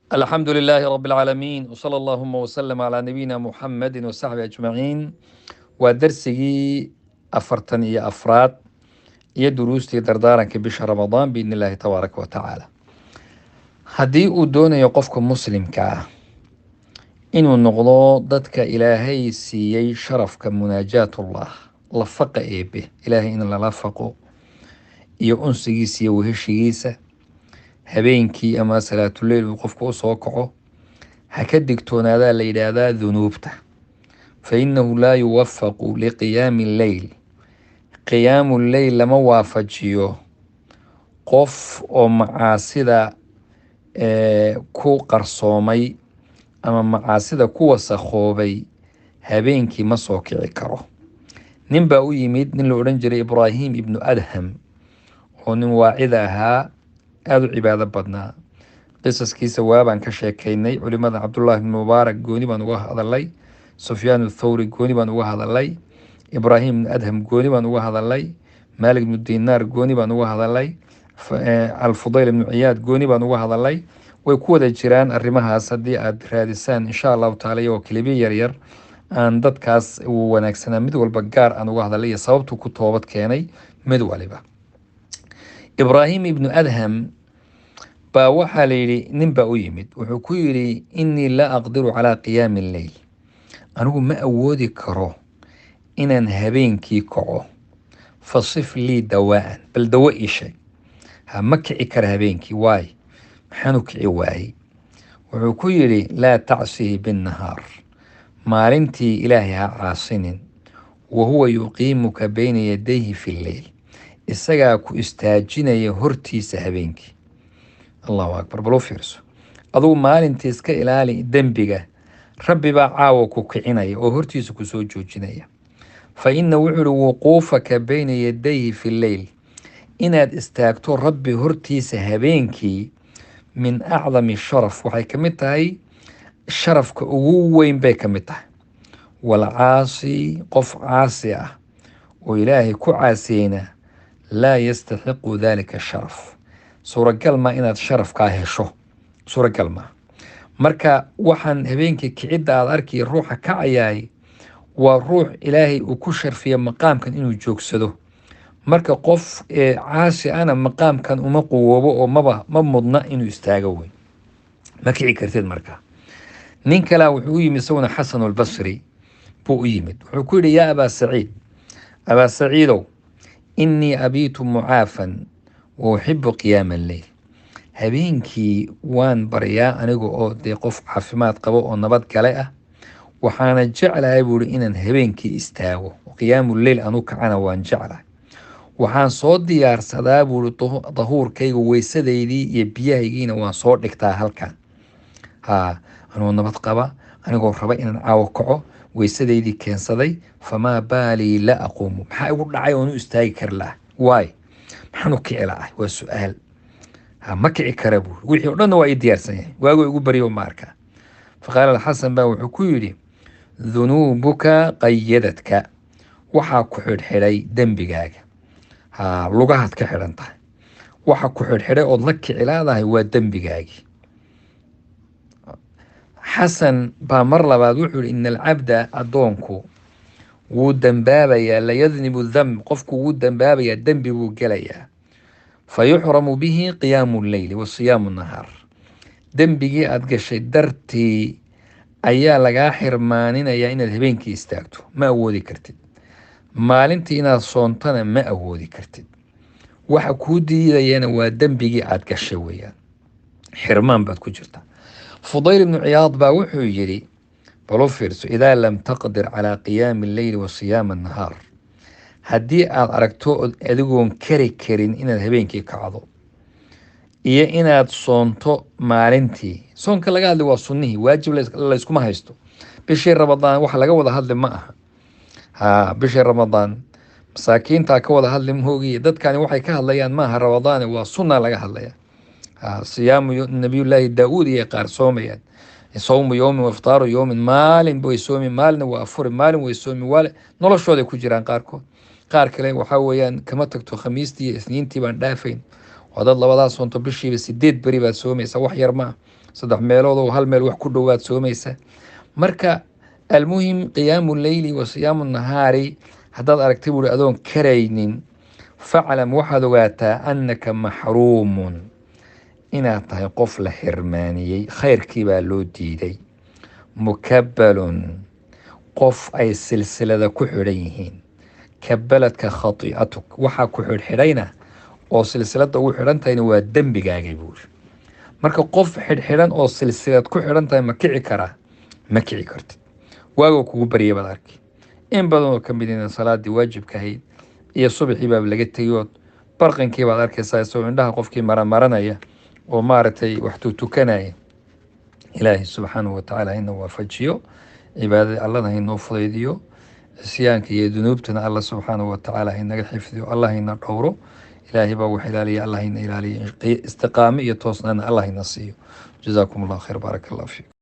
Alxamdu lilaahi rabi alcaalamiin, wsala allahuma wasalam calaa nabiyina Muxamedi wasaxbi ajmaciin. Waa darsigii 44aad iyo duruustii dardaaranka bisha Ramadaan, biidni illaahi tabaaraka wa tacaala. Haddii uu doonayo qofka muslimka ah inuu noqdo dadka Ilaahay siiyey sharafka munaajaatullah, la faqa Eebe, Ilaahay in lala faqo iyo unsigiisa iyo weheshigiisa habeenkii ama salaatuleyl uu qofku usoo kaco, ha ka digtoonaadaa la yidhaahdaa dunuubta. Fa innahu laa yuwafaqu liqiyaami lleyl, qiyaamu leyl lama waafajiyo qof oo macaasida ku qarsoomay ama macaasida ku wasakhoobay, habeenkii ma soo kici karo. Nin baa u yimid, nin la odhan jiray Ibraahim ibnu Adham, oo nin waacida ahaa, aada u cibaado badnaa. Qisaskiisa waabaan ka sheekaynay. Culimada Cabdullahi ibn Mubaarak gooni baan uga hadalay, Sufyaan Athawri gooni baan uga hadalay, Ibraahim ibnu Adham gooni baan uga hadalay, Maalik ibnu Dinaar gooni baan uga hadalay, Alfudayl ibnu Ciyaad gooni baan uga hadalay. Way ku wada jiraan arrimahaas haddii aad raadisaan, insha Allahu taala, iyagoo kelibiyo yaryar aan dadkaas uu wanaagsanaa mid walba gaar aan uga hadalay iyo sababtuu ku toobad keenay mid waliba. Ibraahim ibnu Adham baa waxaa la yidhi nin baa u yimid, wuxuu ku yidhi: "Innii laa aqdiru calaa qiyaami lleyl, anigu ma awoodi karo inaan habeenkii kaco, fasif lii dawaa'an, bal dawo ii sheeg, ha ma kici kara habeenkii, waay maxaanu kici waayey?" Wuxuu ku yidhi: "Laa tacsihi binnahaar, maalintii Ilaahay ha caasinin, wa huwa yuqiimuka bayna yadayhi fi lleyl, isagaa ku istaajinaya hortiisa habeenkii." Allahu akbar! Bal u fiirso, adugu maalintii iska ilaali dembiga, Rabbi baa caawa ku kicinaya oo hortiisa ku soo joojinaya. Fa ina, wuxuu ihi, wuquufaka bayna yadayhi fi lleyl, inaad istaagto Rabbi hortiisa habeenkii, min acdami sharaf, waxay ka mid tahay sharafka ugu weyn bay ka mid tahay. Walcaasi, qof caasi ah oo Ilaahay ku caasiyeyna, laa yastaxiqu dalika sharaf, suuragal ma inaad sharafkaa hesho, suuragal maa. Marka waxaan habeenkii kicidda aad arkiya ruuxa kacayaay waa ruux Ilaahay uu ku sharfiya maqaamkan inuu joogsado. Marka qof caasi ana maqaamkan uma quwoobo oo maba ma mudna inuu istaago weyn, ma kici kartid. Marka nin kalea wuxuu u yimid isaguna, Xasan Albasri buu u yimid. Wuxuu ku yidhi: "Yaa Abaa Saciid, Abaa Saciidow, innii abiitu mucaafan wa uxibu qiyaama alleyl, habeenkii waan baryaa aniga oo dee qof caafimaad qabo oo nabad gale ah, waxaana jeclahay," buu ihi, "inaan habeenkii istaago, qiyaamu leyl anu kacana waan jeclahay. Waxaan soo diyaarsadaa," buuri, "dahuurkayga, weysadaydii iyo biyahaygiina waan soo dhigtaa halkan, ha anuu nabad qaba, anigoo raba inaan caawo kaco, weysadaydii keensaday. Famaa baalii la aquumu? Maxaa igu dhacay oonu istaagi kari laha? Waay, maxaan u kici lahay? Waa su-aal. Ha ma kici kara," buuri, "wixii o dhanna waa ii diyaarsan yahay, waagoo igu baryo ma arkaa." Faqaala Alxasan baa wuxuu ku yidhi: "Dunuubuka qayadadka, waxaa ku xidhxidhay dembigaaga, ha lugahaad ka xidhan tahay, waxa ku xidhxidhay ood la kici laadahay waa dembigaagii." Xasan baa mar labaad wuxuu yihi: "Ina alcabda, addoonku wuu dembaabayaa, layadnibu damb, qofku wuu dembaabayaa, dembi buu gelayaa, fa yuxramu bihi qiyaamu lleyli wa siyaamu nahaar, dembigii aad gashay dartii ayaa lagaa xirmaaninayaa inaad habeenkii istaagto, ma awoodi kartid, maalintii inaad soontana ma awoodi kartid, waxa kuu diidayana waa dembigii aad gashay weeyaan, xirmaan baad ku jirtaa." Fudayl ibnu Ciyaad baa wuxuu yidhi, bal u fiirso: "Idaa lam taqdir calaa qiyaami alleyli wa siyaama annahaar, haddii aad aragto adigoon kari karin inaad habeenkii kacdo iyo inaad soonto maalintii," soonka laga hadli waa sunnihii, waajib layskuma haysto. Bishii Ramadaan waxa laga wada hadli ma aha, ha bishii Ramadaan masaakiintaa ka wada hadli mahoogiye, dadkani waxay ka hadlayaan maaha Ramadaane, waa sunna laga hadlaya. Ha siyaamu Nabiyullaahi Daauud iyo qaar soomayaan, sawmu yowmin wa iftaaru yowmin, maalin way soomi, maalina waa afuri, maalin way soomi, waale noloshooday ku jiraan qaarkood. Qaar kale waxaa weeyaan kama tagto, Khamiistii iyo Isniintii baan dhaafayn. Waa dad labadaas soonto, bishiiba 8 beri baad soomaysa, wax yar ma ah. 3 meelood oo hal meel wax ku dhowaad soomaysa. Marka almuhim, qiyaamu leyli wa siyaamu nahaari haddaad aragtay buuri adoon karaynin, faclam, waxaad ogaataa, annaka maxruumun, inaad tahay qof la xirmaaniyey, khayrkii baa loo diiday, mukabalun, qof ay silsilada ku xidhan yihiin. Kabaladka khatii'atuk, waxaa ku xidhxidhayna oo silsilada ugu xidhan tahayna waa dembigaagay buuri. Marka qof xidhxidhan oo silsilad ku xidhan tahay ma kici karaa? Ma kici kartid. Waagoo kugu baryay baad arki in badan oo ka mid ina salaadii waajibka ahayd iyo subaxii baa laga tegay, ood barqinkii baad arkaysaa isagoo indhaha qofkii maramaranaya oo maaragtay wax tutukanaya. Ilaahay subxaanahu watacaala ina waafajiyo cibaadada, Allana hainoo fudaydiyo cisyaanka iyo dunuubtana, Alla subxaanahu watacaala hainaga xifdiyo, Allah haina dhowro. Ilaahay baa wax ilaaliya, Allah haina ilaaliyo, istiqaamo iyo toosnaana Allah haina siiyo. Jazaakum Allah khayr, baaraka Allah fiikum.